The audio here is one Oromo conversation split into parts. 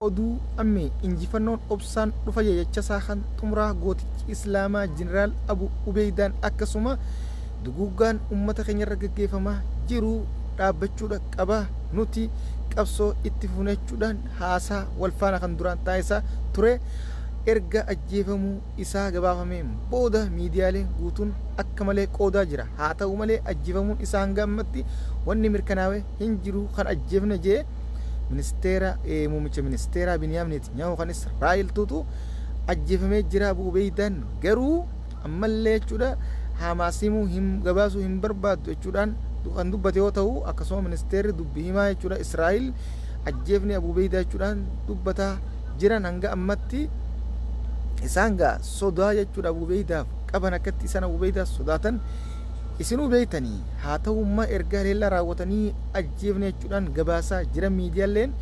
Oduu ammee injifannoon obsaan dhufa jechasaa kan xumuraa gootichi Islaamaa Jeneraal Abu Ubeeydaan akkasuma duguuggaan ummata keenyarra gaggeeffamaa jiru dhaabbachuudha qaba, nuti qabsoo itti fufna jechuudhaan haasaa walfaana kan duraan taasisaa ture erga ajjeefamuu isaa gabaafameen booda miidiyaaleen guutuun akka malee qoodaa jira. Haa ta'u malee ajjeefamuun isaa hanga ammatti wanni mirkanaawe hin jiru. Kan ajjeefne jee ministeera muummicha ministeeraa Biniyaam Netanyaahuu kan Israa'el tuutu ajjeefamee jira. Abu Ubeeydaan garuu ammallee jechuudha Hamaas himuu hin gabaasuu hin barbaaddu jechuudhaan kan dubbate yoo ta'u, akkasuma ministeerri dubbi himaa jechuudha Israa'el ajjeefni Abu Ubeeydaa jechuudhaan dubbataa jiran. Hanga ammatti isaan gaa sodaa jechuudha Abu Ubeeydaaf qaban, akkatti isaan Abu Ubeeydaa sodaatan isinuu beektanii. Haa ta'umma erga haleellaa raawwatanii ajjeefne jechuudhaan gabaasaa jiran, miidiyaaleen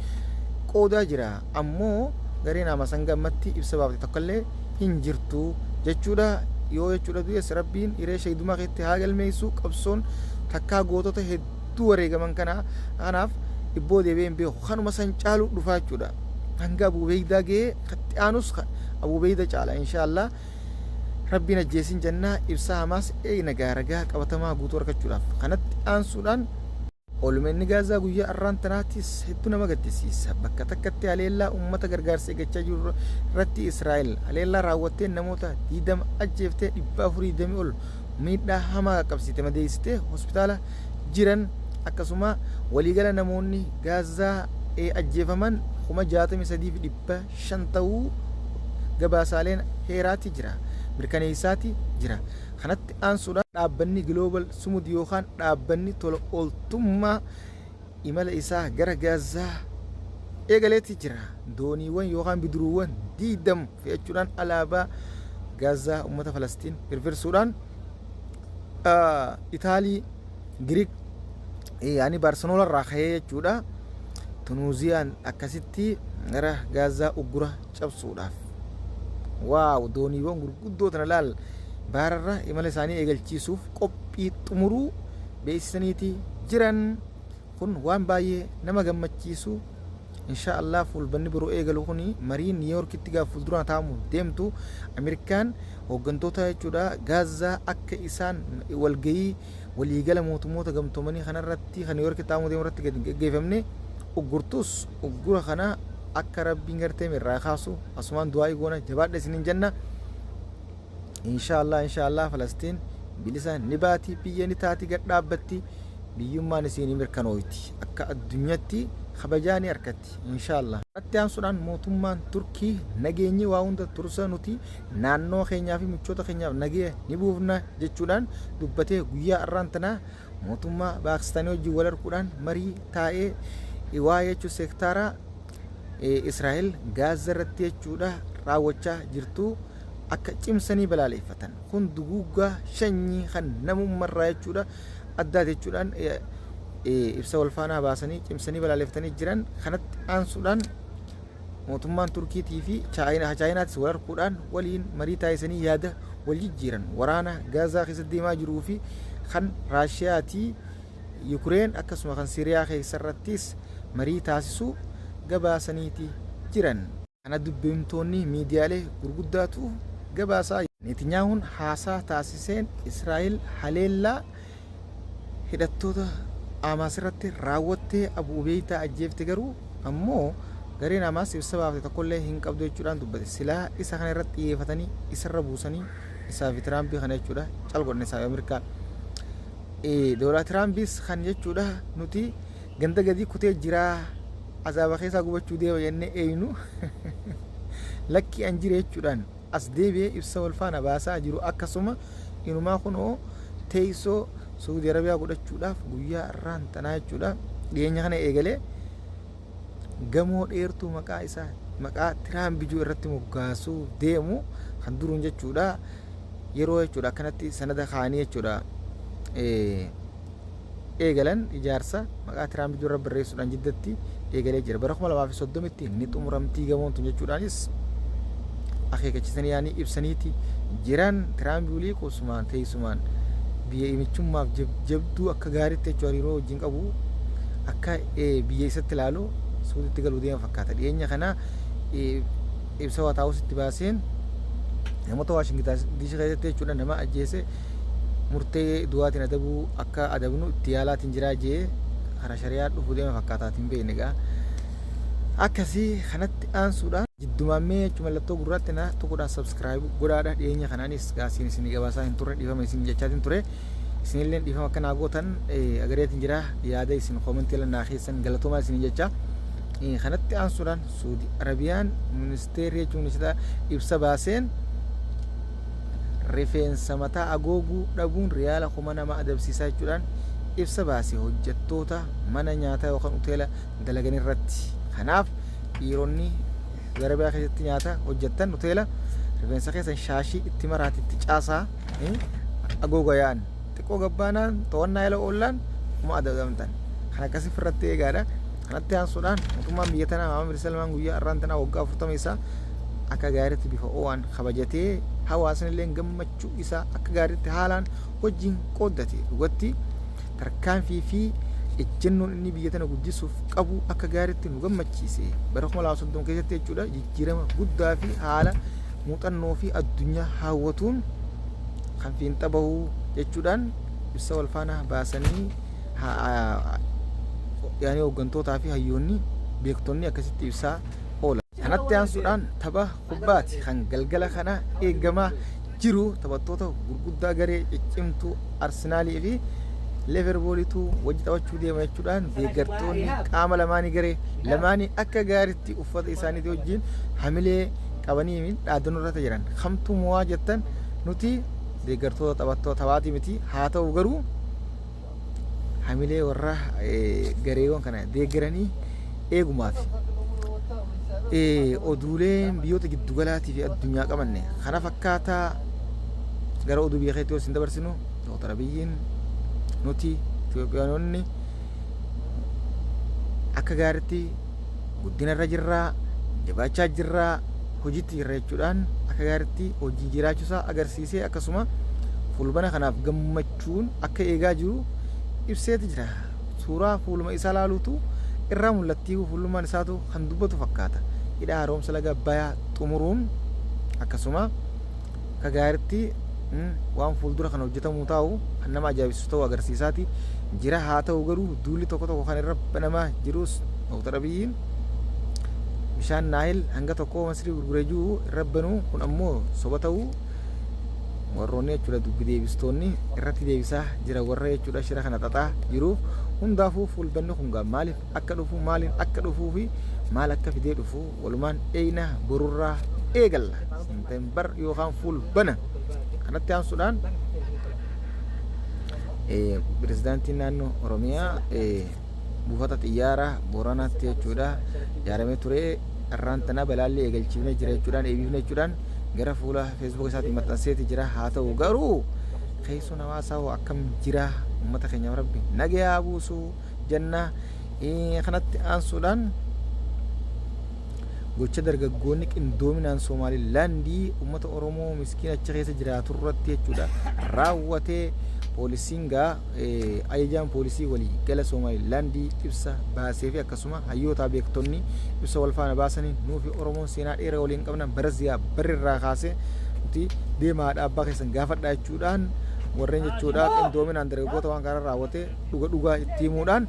qoodaa jira. Ammoo gareen Hamaas hanga ammatti ibsa baafte tokkollee hin jirtu jechuudha. Yoo jechuudha du'es Rabbiin hiree shahiidummaa keetti haa galmeessu. Qabsoon takkaa gootota hedduu wareegaman kana kanaaf ibboo deebi'ee hin beeku, kanuma san caalu dhufaa jechuudha. Hanga Abu Ubeeydaa ga'ee katti aanus Abu Ubeeyda caala, inshaallah. Rabbiin ajjeesin jennaa, ibsaa Hamaas eegna gaa ragaa qabatamaa guutuu argachuudhaaf. Kanatti aansuudhaan, Oolmeenni Gaazaa guyyaa arraan tanaatis hedduu nama gaddisiisa. Bakka takkatti haleellaa uummata gargaarsa eeggachaa jiru irratti Israa'el haleellaa raawwatteen namoota 20 ajjeeftee 420 ol miidhaa hamaa qaqqabsiite, madeessitee hospitaala jiran. Akkasuma waliigala namoonni Gaazaa ajjeefaman 63,500 ta'uu gabaasaaleen heeraati jira, mirkaneessaati jira. Kanatti aansuudhaan, dhaabbanni Global Sumud yookaan dhaabbanni tola ooltummaa imala isaa gara Gaazaa eegaleeti jira. Dooniiwwan yookaan bidiruuwwan 20 fe'achuudhaan alaabaa Gaazaa uummata Falastiin firfirsuudhaan Itaalii, Giriik, yaani Baarseloonaa irraa ka'ee jechuudha. Tunuuziyaan akkasitti gara Gaazaa uggura cabsuudhaaf. Waaw, dooniiwwan gurguddoo tana laal, baararra imala isaanii eegalchiisuuf qophii xumuruu beeksisaniiti jiran. Kun waan baay'ee nama gammachiisu. Insha Allah fuulbanni boru eegalu kuni marii Niw Yoorkitti gaaf fuulduraan taa'amu deemtu Ameerikaan hooggantoota jechuudha Gaazaa akka isaan walgahii waliigala mootummoota gamtoomanii kanarratti kan Niw Yoorkitti taa'amu deemu irratti gadi geggeeffamne uggurtus, uggura kana akka Rabbiin gartee irraa kaasu asumaan du'aa'ii goona. Jabaadha isiniin jenna. Inshaallah, inshaallah, Falastiin bilisa ni baati, biyya ni taati, gad dhaabbatti, biyyummaan isii ni mirkanooyti, akka addunyatti kabajaa ni arkatti, inshaallah. Kanatti aansuudhaan mootummaan Turkii nageenyi waa hunda tursa, nuti naannoo keenyaa fi michoota keenyaaf nageya ni buufna jechuudhaan dubbatee guyyaa arraan tanaa mootummaa Paakistaanii wajjin wal arguudhaan marii taa'ee waa'ee jechuun seektaaraa Israa'el Gaazza irratti jechuudha raawwachaa jirtu akka cimsanii balaaleeffatan. Kun duguuggaa shanyii kan namummarraa jechuudha addaati jechuudhaan ibsa walfaanaa baasanii cimsanii balaaleeffatanii jiran. Kanatti aansuudhaan mootummaan Turkiitii fi Chaayinaatis wal arguudhaan waliin marii taasisanii yaada wal jijjiiran. Waraana Gaazaa keessatti deemaa jiruu fi kan Raashiyaatii Yukureen akkasuma kan Siiriyaa keessarrattis marii taasisuu gabaasaniiti jiran. Kana dubbihimtoonni miidiyaalee gurguddaatu gabaasaa. Neetinyaahuun haasaa taasiseen Israa'el haleellaa hidhattoota Hamaas irratti raawwattee Abu Ubeeydaa ajjeefte, garuu ammoo gareen Hamaas ibsa baafte tokkollee hin qabdu jechuudhaan dubbate. Silaa isa kana irratti xiyyeeffatanii isarra buusanii isaa fi Tiraampii kana jechuudha cal godhan isaa fi Ameerikaa. Doonaald Tiraampis kan jechuudha nuti ganda gadi kutee jiraa azaaba keessaa gubachuu deema jennee eeynu, lakkii an jire jechuudhaan as deebi'ee ibsa wal faana baasaa jiru. Akkasuma inumaa kunoo teessoo Saudi Arabiyaa godhachuudhaaf guyyaa irraan tanaa jechuudha dhiyeenya kana eegalee gamoo dheertuu maqaa isaa maqaa Tiraamp jiru irratti moggaasuu deemu kan duruun jechuudha yeroo jechuudha akkanatti sanada kaa'anii jechuudha eegalan ijaarsa maqaa Tiraamp jiru irra barreessuudhaan Jiddatti eegalee jira. Bara 2030tti ni xumuramtii gamoon tun jechuudhaanis akeekachisanii yaanii ibsaniiti jiran. Tiraamp walii qubsumaan teessumaan biyya imichummaaf jabduu akka gaariitti jechuudha hariiroo wajjin qabu, akka biyya isatti ilaalu Suuditti galuu deema fakkaata. Dhiyeenya kana ibsa White House-tti baaseen namoota Waashingtan DC keessatti jechuudha nama ajjeese murtee du'aatiin adabuu akka adabnu itti yaalaatiin jiraa jee karaa shari'aa dhufuu deema fakkaataatiin beekne egaa. Akkasii kanatti aansuudhaan jiddumammee jechuun mallattoo gurraatti na tuquudhaan subscribe godhaadha. Dhiyeenya kanaanis gaasiin isin gabaasaa hin turre, dhiifama isin jechaatiin ture. Isinillee dhiifama akka naa gootan agareetiin jira, yaada isin koomentii naa keessan galatoomaa isin jecha. Kanatti aansuudhaan Suudi Arabiyaan ministeerri jechuun ibsa baaseen rifeensa mataa agooguu dhabuun riyaala 2000 adabsiisaa jechuudhaan ibsa baase hojjettoota mana nyaataa yookaan hoteela dalagan irratti. Kanaaf dhiironni Saudi Arabiyaa keessatti nyaata hojjettan hoteela rifeensa keessan shaashii itti maraati itti caasaa agooga yaa'an xiqqoo gabbaanaan to'annaa jala oollaan kuma adabamtan. Kan akkasii ofirratti eegaadha. Kanatti aansuudhaan mootummaan biyya tanaa Mahamad bin Salmaan guyyaa har'aan tanaa waggaa 40 isaa akka gaariitti bifa ho'aan kabajatee hawaasni illee gammachuu isaa akka gaariitti haalaan wajjin qooddate. Dhugatti tarkaanfii fi ejjennoon inni biyya tana guddisuuf qabu akka gaariitti nu gammachiise. Bara 2030 keessatti jechuudha jijjiirama guddaa fi haala muuxannoo fi addunyaa hawwatuun kan fiinxa bahu jechuudhaan ibsa wal faana baasanii yaani hooggantootaa fi hayyoonni beektonni akkasitti ibsaa oola. Kanatti aansuudhaan tapha kubbaati kan galgala kana eegamaa jiru, taphattoota gurguddaa garee ciccimtuu Arsenaalii fi Liverpoolitu wajji taphachuu deema jechuudhaan deeggartoonni qaama lamaanii garee lamaanii akka gaariitti uffata isaaniitii wajjin hamilee qabanii dhaadannoo irratti jiran. Kamtu mo'aa jettan? Nuti deeggartoota taphattoota taphaatii miti, haa ta'u garuu hamilee warra gareewwan kana deeggaranii eegumaaf. Oduuleen biyyoota giddugalaatii fi addunyaa qabanne kana fakkaataa. Gara oduu biyya keetti yoo isin dabarsinu, Dr. Abiyyiin nuti Itoophiyaanonni akka gaariitti guddina irra jirraa, jabaachaa jirraa, hojiitti jirra jechuudhaan akka gaariitti hojii jiraachuusaa agarsiisee akkasuma fulbana kanaaf gammachuun akka eegaa jiru ibseeti jira. Suuraa fuuluma isaa laaluutu irraa mul'attii, fuulummaan isaatu kan dubbatu fakkaata. Hidha haaromsa laga Abbayaa xumuruun akkasuma akka gaariitti waan fuuldura kan hojjetamuu taa'u kan nama ajaa'ibsiisu ta'uu agarsiisaati jira. Haa ta'u garuu duulli tokko tokko kan irra banamaa jirus Dr. Abiyyiin bishaan Naayil hanga tokko Masrii gurguree jiru irra banuu kun ammoo soba ta'uu warroonni jechuudha dubbi deebistoonni irratti deebisaa jira, warra jechuudha shira kana xaxaa jiruuf. Hundaafuu fuulbanni kun gaa maaliif akka dhufu, maaliin akka dhufuu fi maal akka fidee dhufu walumaan eeyna, borurraa eegalla September yookaan fuulbana. Kanatti aansuudhaan pirezidaantiin naannoo Oromiyaa buufata xiyyaaraa Booranaatti jechuudha ijaaramee ture irraan tana balaallee eegalchiifnee jira jechuudhaan eebbifne jechuudhaan gara fuula feesbuuk isaatiin maxxanseeti jira. Haa ta'u garuu keessoon hawaasaa hoo akkam jira? Uummata keenyaaf rabbi nagayaa buusu jenna. Kanatti aansuudhaan gocha dargaggoonni qindoominaan Somaalilaandii uummata Oromoo miskiin achi keessa jiraatu irratti jechuudha raawwatee poolisiin gaa ajajaan poolisii walii gala Somaalilaandii ibsa baasee fi akkasuma hayyootaa beektonni ibsa wal faana baasanii nuufi Oromoon seenaa dheeraa waliin qabna, bara ziyaa barri irraa kaasee nuti deemaa abbaa keessan gaafadhaa jechuudhaan warreen jechuudha qindoominaan dargaggoota waan kana raawwate dhuga dhugaa itti himuudhaan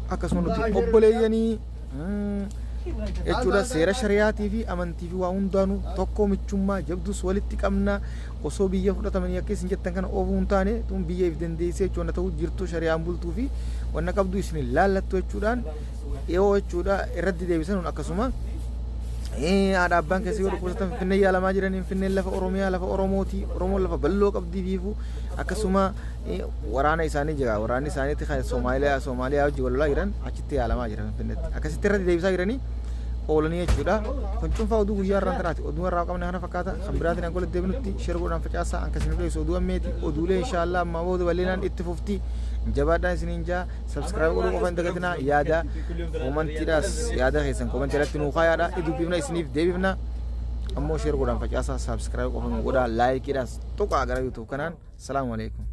akkasuma nuti obboleeyyanii jechuudha seera shariyaatii fi amantii fi waa hundaanuu tokko, michummaa jabdus walitti qabna, osoo biyya fudhatamanii akka isin jettan kana oofuu hin taane, tun biyya if dandeessee jechuun wanna ta'uu jirtu, shariyaan bultuu fi wanna qabdu isin laallattu jechuudhaan dhiyoo jechuudha irratti deebisanuun akkasuma haadha abbaan keessa yoo dhukkubsatan Finfinnee yaalamaa jiran, Finfinneen lafa Oromiyaa, lafa Oromooti, Oromoon lafa bal'oo qabdii fiifu. Akkasuma waraana isaanii jira, waraanni isaaniitti kan Soomaaliyaa wajjin wal lolaa jiran achitti yaalamaa jira Finfinneetti, akkasitti irratti deebisaa jiranii oolanii jechuudha. Kun cuunfaa oduu guyyaa irraan tanaati. Oduu irraa qabne kana fakkaata. Kan biraatiin hanga walitti deebinutti share godhaan facaasaa. Anka isin dhiyeessu oduu ammeeti. Oduulee inshaallah ammaa booda bal'inaan itti fufti. Jabaadhaan isiniin jaa. Subscribe godhuu qofa hin dagatinaa. Yaada koomantiidhaas yaada keessan koomantii irratti nuu kaayaadha. Dubbifna, isiniif deebifna. Ammoo share godhaan facaasaa, subscribe qofa nuu godhaa, laayikiidhaas tuqaa gara YouTube kanaan. Salaamu alaikum.